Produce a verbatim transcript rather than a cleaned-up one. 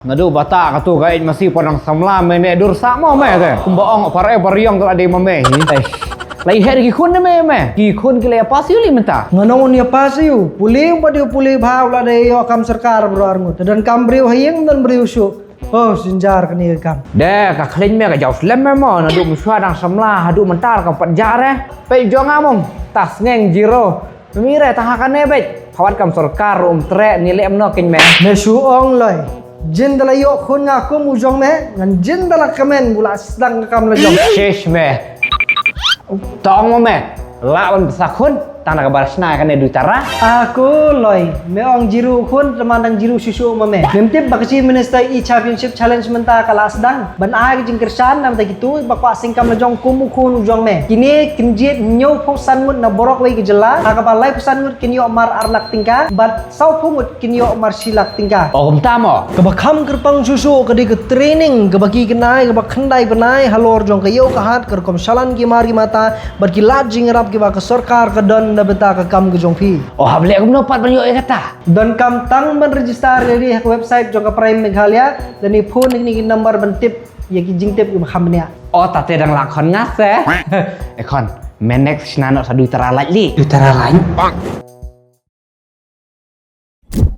Naduh ba ta katu ka ej masi pdeng samla me ne dur sa mo me te. Kumba ong par e par yong tu la dei ma me hi. Eish. Lai her ki khun ne me me. Ki khun ki la ïa pass ïa u lei mynta. Nga nong un ïa pass ïa u. Pule u ba dei u pule bha u la dei ïoh kam sorkar bro arngut. Te don kam briew ha ïing don briew shuh. Oh, synjar kane ka kam. De ka khlem me ka jaw slem me mo naduh mynshuwa dang samla haduh mynta ka pat ja re. Peit jong nga mong. Ta sngeng zero. Mire ta ha kane beit. Hawat kam sorkar um treh ni lem no kin me. Me shu ong loi. Jin da la ïoh khun nga kum u jong me. Ngan jin da la kmen bu la sdang ka kam la jong. Shish me. Ta ong mo me. La wan sa khun. Tang da ka bar shna kane du tara. Aku loi. Me ong jiru khun teman dang jiru shu shu ma me. Mem tip ba ka Chief Minister E Championship Challenge mynta ka la sdang. Ban ai ka jingkyrshan na bynta kitu ba kwah seng kam la jong kum u khun u jong me. Kine kin jied hynñiew phew san ngut na baroh wei ka jylla. Ha kaba lai phew san ngut kin ïoh mar ar lak tyngka. Bad saw phew ngut kin ïoh mar shi lak tyngka. O kumta mo. Kaba kham kyrpang shuh shuh ka dei ka training kaba ki kynai kaba khyndai bnai halor jong ka ïew ka hat ka rukom shalan ki mar ki mata bad ki lad jingïarap kiba ka sorkar ka don na bynta ka kam ka jong phi. O hap leh kumno pat ban ïoh ïa kata? Don kam tang ban register ïa ri ha ka website jong ka Prime Meghalaya lane phone ïa kine ki number ban tip ïa ki jingtip kiba kham bniah. O ta te dang lah khon nga se. E khon, me next shna noh sa du tara lait li. Du tara lait.